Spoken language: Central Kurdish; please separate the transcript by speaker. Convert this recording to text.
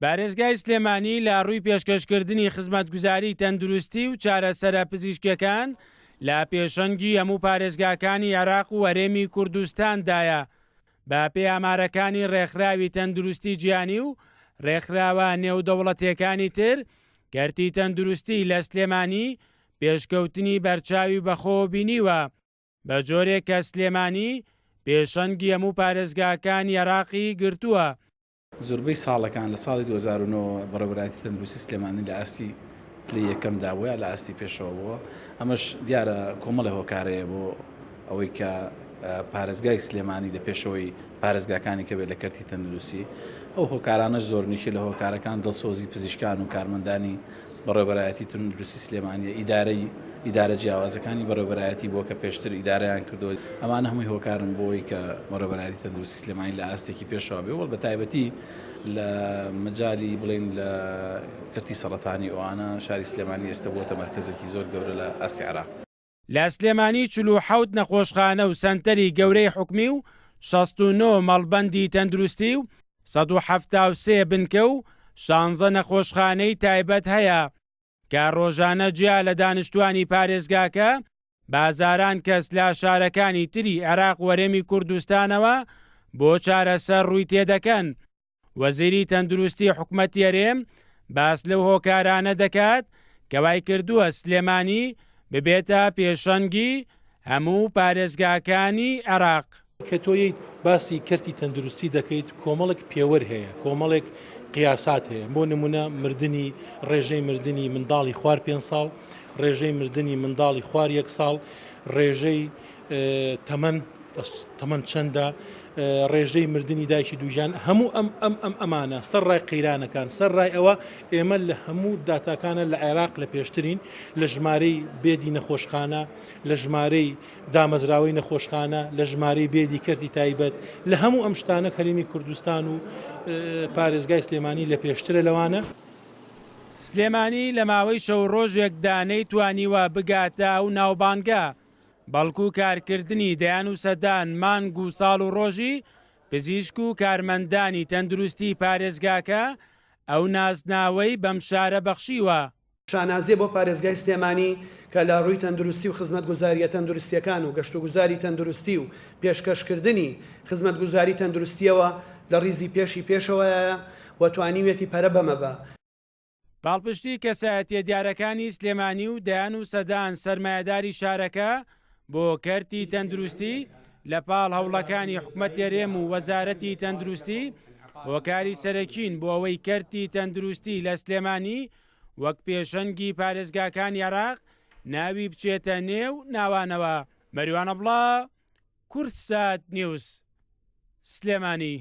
Speaker 1: پارێزگای سلێمانی لە ڕووی پێشکەشکردنی خزمەتگوزاری تەندروستی و چارەسەرە پزیشکیەکان لە پێشەنگی هەموو پارێزگاکانی عێراق و هەرێمی کوردستاندایە، بە پێی ئامارەکانی ڕێکخراوی تەندروستی جیهانی و ڕێکخراوە نێودەوڵەتیەکانی تر، کەرتی تەندروستی لە سلێمانی پێشکەوتنی بەرچاوی بەخۆوە بینیوە، بە جۆرێک کە سلێمانی پێشەنگی هەموو پارێزگاکانی عێراقی گرتووە.
Speaker 2: زۆربەی ساڵەکان لە ساڵی 2009 بەڕێوەبەرایەتی تەندروستی سلێمانی لە ئاستی پلەی یەکەمدا بووە لە ئاستی پێشەوە بووە ئەمەش دیارە کۆمەڵی هۆکارەیە بۆ ئەوەی کە پارێزگای سلێمانی لە پێشەوەی پارێزگاکانی کە بێت لە کەرتی تەندروستی ئەو هۆکارانەش زۆرنیشی لە هۆکارەکان دڵسۆزی پزیشکان و کارمەندانی بەڕێوەبەرایەتی تەندروستی سلێمانیە، ئیدارەی ئیدارە جیاوازەکانی بەڕێوەبەرایەتی بووە کە پێشتر ئیدارەیان کردووە، ئەمانە هەمووی هۆکارن بۆ ئەوەی کە بەڕێوەبەرایەتی تەندروستی سلێمانی لە ئاستێکی پێشەوە بێ و بە تایبەتی لە مەجالی بڵێین لە کەرتی سەڕەتانی ئەوانە شاری سلێمانی ئێستا بووەتە مەرکەزێکی زۆر گەورە لە ئاستی عێراق.
Speaker 1: لە سلێمانی 47 نەخۆشخانە و سەنتەری گەورەی حکومی و 69 مەڵبەندی تەندروستی و 173 بنکە و شانزە نەخۆشخانەی تایبەت هەیە کە ڕۆژانە جیا لە دانیشتوانی پارێزگاکە بە هەزاران کەس لە شارەکانی تری عێراق و هەرێمی کوردستانەوە بۆ چارەسەر ڕووی تێدەکەن. وەزیری تەندروستی حکومەتی هەرێم باس لەو هۆکارانە دەکات کە وایکردووە سلێمانی ببێتە پێشەنگی هەموو پارێزگاکانی عێراق.
Speaker 3: کە تۆ یەیت باسی کەرتی تەندروستی دەکەیت کۆمەڵێک پێوەر هەیە، کۆمەڵێک قیاسات هەیە، بۆ نمونە مردنی ڕێژەی مردنی منداڵی خوار پێنج ساڵ، ڕێژەی مردنی منداڵی خوار یەک ساڵ، ڕێژەی تەمەن تەمەن چەندە، ڕێژەی مردنی دایکی دووگیان، هەموو ئەم ئەم ئەم ئەمانە سەر ڕای قەیرانەکان، سەر ڕای ئەوە ئێمە لە هەموو داتاکانە لە عێراق لە پێشترین لە ژمارەی bed ی نەخۆشخانە، لە ژمارەی دامەزراوەی نەخۆشخانە، لە ژمارەی bed ی کەرتی تایبەت، لە هەموو ئەم شتانە هەرێمی کوردستان و پارێزگای سلێمانی لە پێشترە لەوانە.
Speaker 1: سلێمانی لە ماوەی شەو ڕۆژێکدا نەیتوانیوە بگاتە ئەو ناوبانگە، بەڵکو کارکردنی دەیان و سەدان مانگ و ساڵ و ڕۆژی پزیشک و کارمەندانی تەندروستی پارێزگاکە ئەو نازناوەی بەم شارە بەخشیوە.
Speaker 4: شانازیە بۆ پارێزگای سلێمانی کە لە ڕووی تەندروستی و خزمەتگوزارییە تەندروستییەکان و گەشتوگوزاری تەندروستی و پێشکەشکردنی خزمەتگوزاری تەندروستییەوە لە ڕیزی پێشی پێشەوەیە و توانیویەتی پەرە بەمە بە
Speaker 1: پاڵپشتی کەسایەتیە دیارەکانی سلێمانی و دەیان و سەدان سەرمایەداری شارەکە بۆ کەرتی تەندروستی لە پاڵ هەوڵەکانی حکومەتی هەرێم و وەزارەتی تەندروستی هۆکاری سەرەکین بۆ ئەوەی کەرتی تەندروستی لە سلێمانی وەک پێشەنگی پارێزگاکانی عێراق ناوی بچێتە نێو ناوانەوە. مەریوان عەبڵا، کوردسات نیوز، سلێمانی.